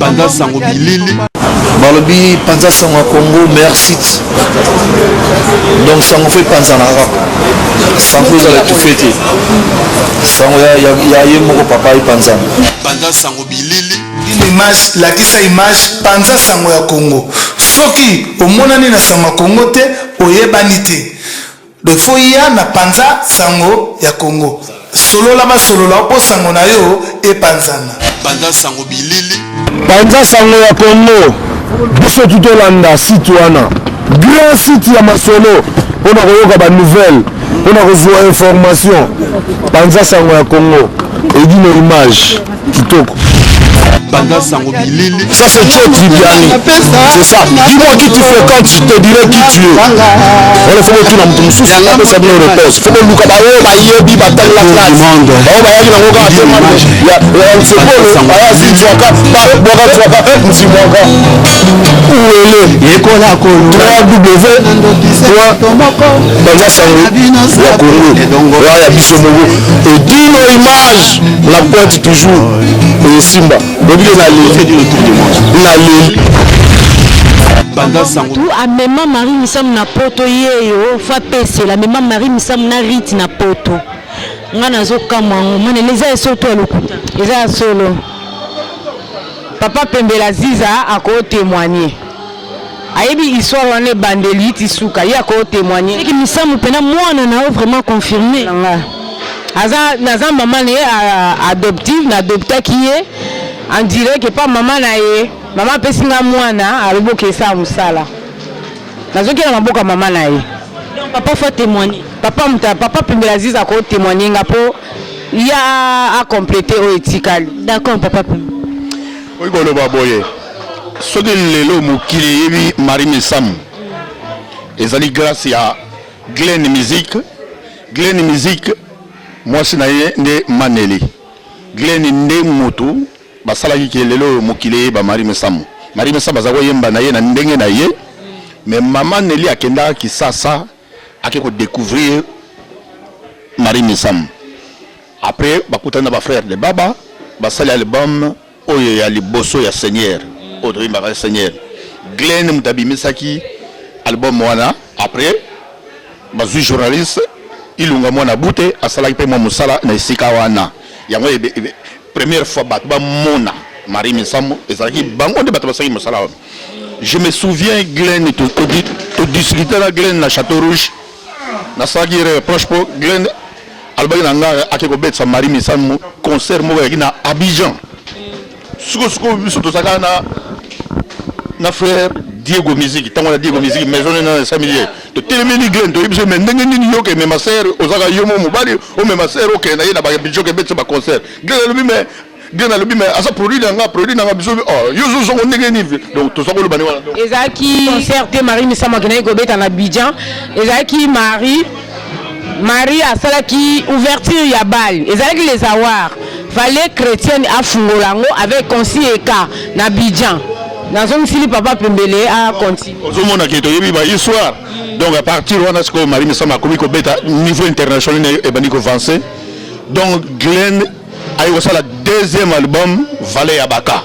Panza sango bilili. Balobi panza sango ya Congo meilleur site. Donc sango faut epanzana kaka. Sango ezala étouffé te. Sango ya, ya, ya ye moko papa epanzana. Panza sango bilili. Une image, lakisa image, panza sango ya Congo. Soki omonani na sango ya Congo te, oyebani te. Donc faut ya na panza sango ya Congo. Solola basolola mpo sango na yo epanzana. Panza sango bilili. Panza sango ya Congo. Biso tu tolanda site wana. Grand site ya masolo mpona koyoka ba nouvelle, mpona kozwa information. Panza sango ya Congo. Edino image kitoko. Panza sango bilili. Ça c'est Tcho Tibiani. C'est ça. Dis-moi qui tu fréquentes, je te dirai qui tu es. Wana faut kotuna moto mosusu apesa bino réponse. Faut koluka baoyo bayebi batangela classe. Baoyo bayaki nango kaka te ya nsepolo aya zinzwaka bwaka zwaka nzibwaka uwele yekola 3w banza sango ya Congo ya biso moko edino image la pointe toujours esimba obike na leli na leli. Panza sango. Tu amema Marie Misamu na poto yeyo fa pesela amema Marie Misamu na Rite na poto nga nazokamwa yango manele eza ya solo to ya lokuta? Eza ya solo. Papa Pembela Ziza ako témoigner. Ayebi histoire wana ebandeli ti suka, ye ako témoigner. Seki Misamu pena mwana na yo vraiment confirmé. Nga aza naza mama na ye adoptive, na adoptaki ye en direct epa mama na ye. Mama apesi nga mwana, alobi okesala mosala. Nazoki na maboko ya mama na ye. Donc papa faut témoigner. Papa muta papa Pembela Ziza ako témoigner nga po ya a compléter oyo etikali. D'accord papa Pembela. Oyi koloba boye, soki lelo mokili eyebi Marie Misamu ezali grâce ya Glen Music. Glen Music mwasi na ye nde Maneli. Glen nde mutu basalaki ke lelo oyo mokili eyeba Marie Misamu. Marie Misamu aza koyemba na ye na ndenge na ye, mais mama Nelly akendaka Kisasa ake ko découvrir Marie Misamu. Après bakutani na ba frères de Baba, basali album oyo ya liboso ya Seigneur, oyo toyembaka Seigneur. Glen moto abimisaki album wana. Après bazwi journaliste Ilunga mwana Bute asalaki mpe mwa mosala na esika wana. Yango première fois bato bamona Marie Misamu ezalaki bango nde bato basalaki mosala wana. Je me souviens Glen todiscute na Glen na Château Rouge, nasalaki reproche mpo Glen alobaki na nga ake kobetisa Marie Misamu concert moko eyaki na Abidjan. Sikoyo biso tozalaka na frère Diego Musique, ntango na Diego Musique maison nene na esami ye, totelemeli Glen toyebi biso, mais ndenge nini yo okemema sere, ozalaka yo mo mobali omema sere okende na ye na ba-Abidjan okebetisa baconcert. Glen alobi mais Glen alobi mais aza produit na nga, produit na nga biso, oh, yo ozozongo ndenge nini? Donc toza koloba ndenge wana. Ezalaki concert te Marie Misamu akendaki kobeta na Abidjan, ezalaki Marie asalaki ouverture ya bal, ezalaki les awards, fallait chrétienne afungola yango avec consi eka na Abidjan. Nazongisili papa Pembele a continue. Ozomona ke toyebi ba histoire. Donc à partir wana sikoyo Marie Misamu akomi kobeta niveau international na ye ebandi koavancer. Donc Glen aye kosala deuxième album Vallée ya Baka.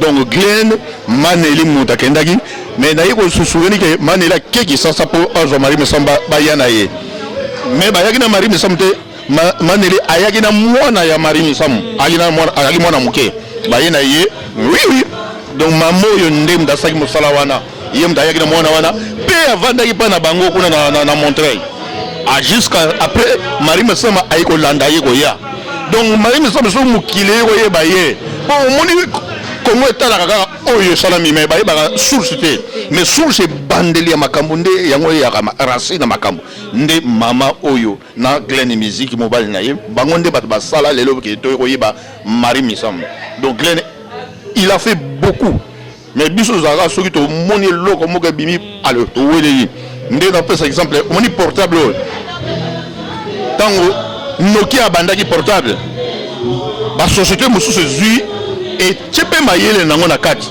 Donc Glen Maneli moto akendaki, mais naye kosusouvenir ke Maneli ake Kisasa mpo azwa Marie Misamu baya na ye, mais bayaki na Marie Misamu te. Maneli ayaki na mwana ya Marie Misamu, ayaki mwana moke, baye na ye. Oui oui, donc mama oyo nde moto asalaki mosala wana, ye moto ayaki na mwana wana mpe avandaki mpa na bango kuna na Montreuil. Jusqu'à après Marie Misamu aye kolanda ye koya. Donc Marie Misamu soki mokili eye koyeba ye, po omoni Congo etalaka kaka oyo esalami, mais bayebaka source te. Mais source ebandeli ya makambo nde yango eyaka racine na makambo nde mama oyo na Glen Music mobali na ye, bango nde bato basala lelo ke toye koyeba Marie Misamu. Donc Glen il a fait beaucoup, mais biso tozalaka soki tomoni eloko moko ebimi, ale toweleli. Nde napesa exemple, omoni portable oyo, ntango Nokia abandaki portable, basociété mosusu ezwi etie mpe mayele nango na kati.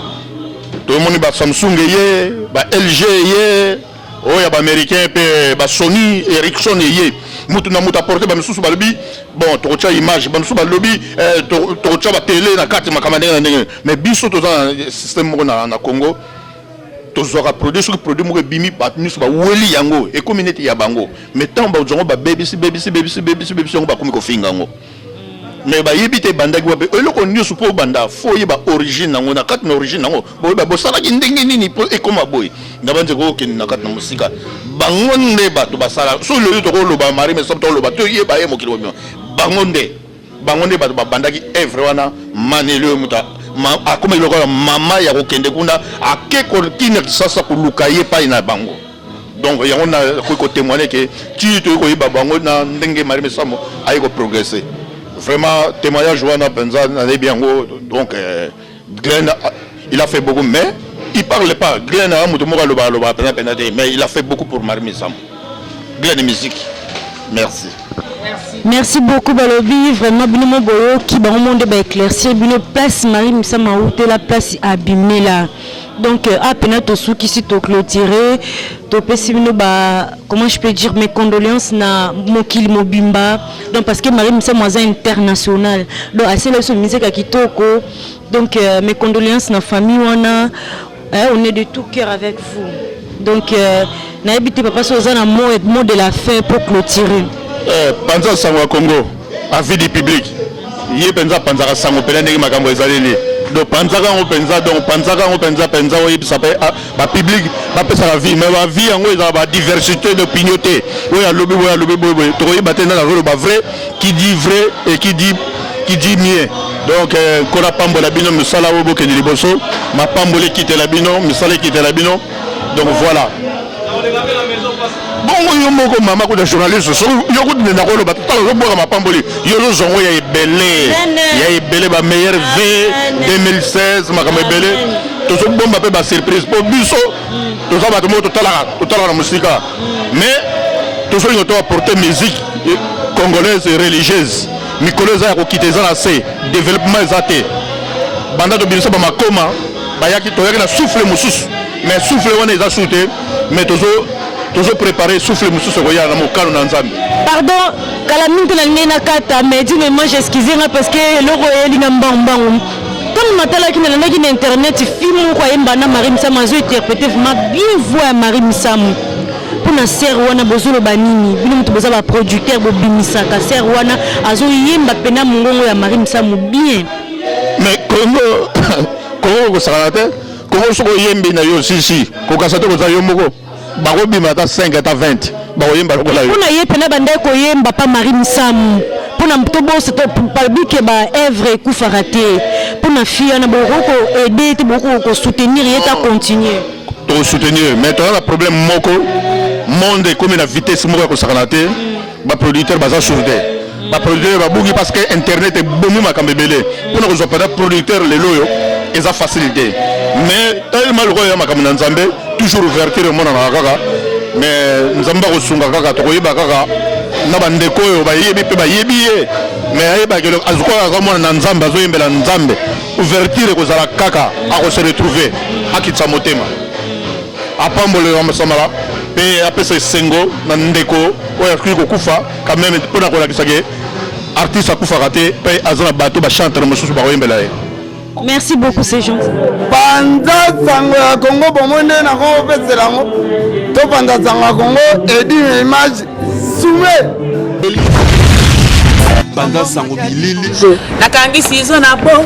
Tomoni ba Samsung eye, ba LG eye, oyo ya baaméricain mpe ba Sony Ericsson eye. Moto na moto aporte, bamisusu balobi bon, tokotya image, bamisusu balobi eh, tokotya batele na kati, makambo ndenge na ndenge. Mais biso toza na système moko na Congo, tozwaka produit, soki produit moko ebimi, bato nyonso baweli yango, ekomi neti ya bango. Mais ntango bazwa yango, babebisi, bebisi, bebisi, bebisi, bebisi yango, bakomi kofinga yango. Mais bayebi te ebandaki wapi. Eloko nyonso mpo obanda, fo oyeba origine yango. Na kati na origine yango, boyeba bosalaki ndenge nini mpo ekóma boye. Na banzeko okende na kati na mosika, bango nde bato basala. So lelo tokoloba Marie Misamu, tokoloba, toyeba ye mokili mobima, bango nde bato babandaki œuvre wana. Maneli oyo moto akomaki lokola mama ya kokende kuna, ake kokina Kisasa koluka ye epai na bango. Donc yango nakoki kotémoigne ke ti toyei koyeba bango na ndenge Marie Misamu aye koprogresse. Vraiment, témoignage wana mpenza nayebi yango. Donc Glenn, il a fait beaucoup, mais il parle pas. Glenn aa moto moko aloba aloba mpenza mpenza te, mais il a fait beaucoup pour Marie Misamu. Glenn Musique, merci. Merci beaucoup. Balobi vraiment bino mo boyoki bango mo nde baéclaircir bino place Marie Misamu autela, place abimela. Donc apena tosukisi, toclôturer, topesi bino ba, comment je peux dire, mes condoléances na mokili mobimba. Donc parce que Marie Misamu aza international, donc asala biso musique ya kitoko. Donc mes condoléances na famille wana. On est de tout cœur avec vous. Donc nayebi te, papa, so oza na mot de la fin pour clôturer. Panza sango ya Congo, avis du public. Ye mpenza apanzaka sango mpenza ndenge makambo ezaleli. Donc panzaka yango mpenza, donc panzaka yango mpenza mpenza, oyebisa mpe bapublic bapesaka vie. Mais bavie yango ezala badiversité d'opinion te. Oyo alobi boye, alobi boye boye, tokoyeba te nani azoloba vrai, qui dit vrai et qui dit mieux. Donc Nkolo apambola bino, mosala oyo bokende liboso, mapambola ekitela bino, misala ekitela bino. Donc voilà. Bongo yo moko mama kuta journaliste, soki yo kutu nenda koloba, tala, ozobwaka mapamboli, yo ozozongo ya ebele, ya ebele, bameilleur v 2016, makambo ebele. Tozobomba mpe basurprise mpo biso toza bato moko totalaka, totalaka na mosika. Mais tozolinga to apporter musique congolaise et religieuse. Mikolo eza ya kokita, eza na se, développement eza te. Banda tobimisa bamakoma, bayaki, toyaki na souffle mosusu, mais souffle wana eza su te. Mais tozo préparer souffle mosusu ekoya na mokano na Nzambe. Pardon, kala mingi te nalingi nakata, mais di image, excuse nga, parce que eloko eyelinga mbangumbangu. Ntango natalaki, nalandaki na internet film moko ayemba na Marie Misamu, azo interpréter vraiment bien voix ya Marie Misamu. Mpona sœur wana, bozoloba nini? Bino moto boza baproducteur, bobimisaka sœur wana, azoyemba mpena mongongo ya Marie Misamu bien. Mais Congo, Congo kosakana te. Congo, soki oyembi na yo sisi, kokasa te, koza yo moko, bakobima ata 5 ata 20, bakoyemba lokola yo. Mpona ye mpena bandaki koyemba pa Marie Misamu, mpona tobosa babike, baœuvre ekufaka te. Mpona fille wana, bokoki koaider te, bokoki kosoutenir ye ta continue? Tokosoutenir, mais toza na problème moko. Monde ekomi na vitesse moko ya kosakana te. Baproducteur baza sur te, baproducteur babuki, parce que internet ebomi makambo ebele. Mpona kozwa mpena producteur lelo oyo eza facile te. Mais tellement lokola ya makambo na Nzambe, toujours ouverture emonanaka kaka. Mais Nzambe akosunga kaka, tokoyeba kaka na bandeko oyo bayebi mpe bayebi ye. Mais ayebaki azokoka kaka mwana na Nzambe, azoyembela Nzambe. Ouverture ekozala kaka, akose retrouver, akitisa motema, apambolela masamala mpe apesa esengo na ndeko oyo akoki kokufa quand même, mpona kolakisa ke artiste akufaka te, mpe aza na bato bachantre mosusu bakoyembela ye. Merci beaucoup, c'est gentil. Panza sango ya Kongo, bomoi nde nakopesela yango. Topanza sango ya Kongo, edi image sume. Panza sango bilili. Nakangi sizo na bo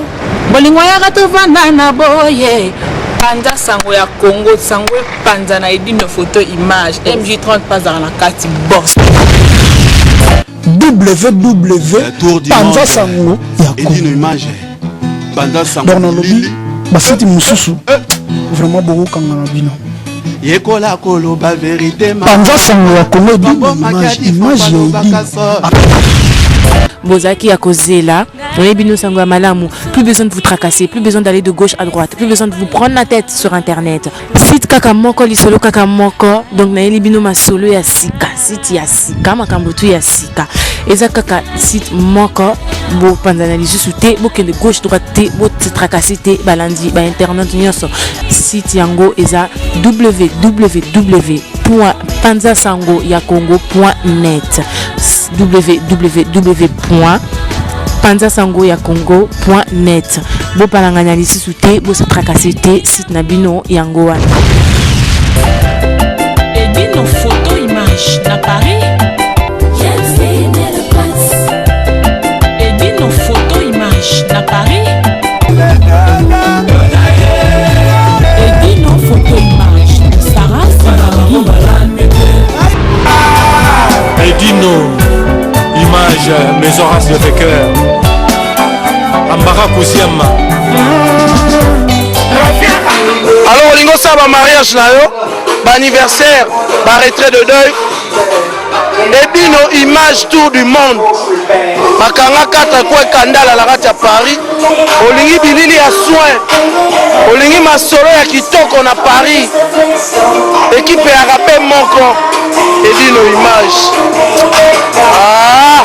bolingo yaka, tovanda na boye. Panza sango ya Congo, sango epanza na Edino photo image MJ30 pazaka na kati boss. Www panza sango ya Edino image, panza sango. Donc nalobi basiti mosusu vraiment bokokanga na bino. Yekola koloba vérité. Panza sango ya Congo, Edino image, image ya Edino. Bozalaki ya kozela, oyebi bino sango ya malamu. Plus besoin de vous tracasser, plus besoin d'aller de gauche à droite, plus besoin de vous prendre la tête sur internet. Site kaka moko, lisolo kaka moko. Donc nayeli bino masolo ya sika, site ya sika, makambo tu ya sika eza kaka site moko. Bopanzana lisusu te, bokende gauche droite te, botracasser te. Balandi bainternet nyonso, site yango eza www panza sango ya congo net. Www panza sango ya congo net. Bopalangana lisusu te, bose tracasser te, site na bino yango wana. Edino photo image na Paris. Edino photo image na Paris. Edino photo image Sarah Simangi. Edino image maison race de cœur Ambara Kousiama. Alors olingi osala bamariage na yo, baanniversaire, baretrait de deuil, Edino image tour du monde, bakanga 4 coin kandala na kati ya Paris. Olingi bilili ya soin, olingi masolo ya kitoko na Paris, ekipe ya rape moko Edino image. Ah,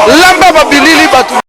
lamba babilili bato.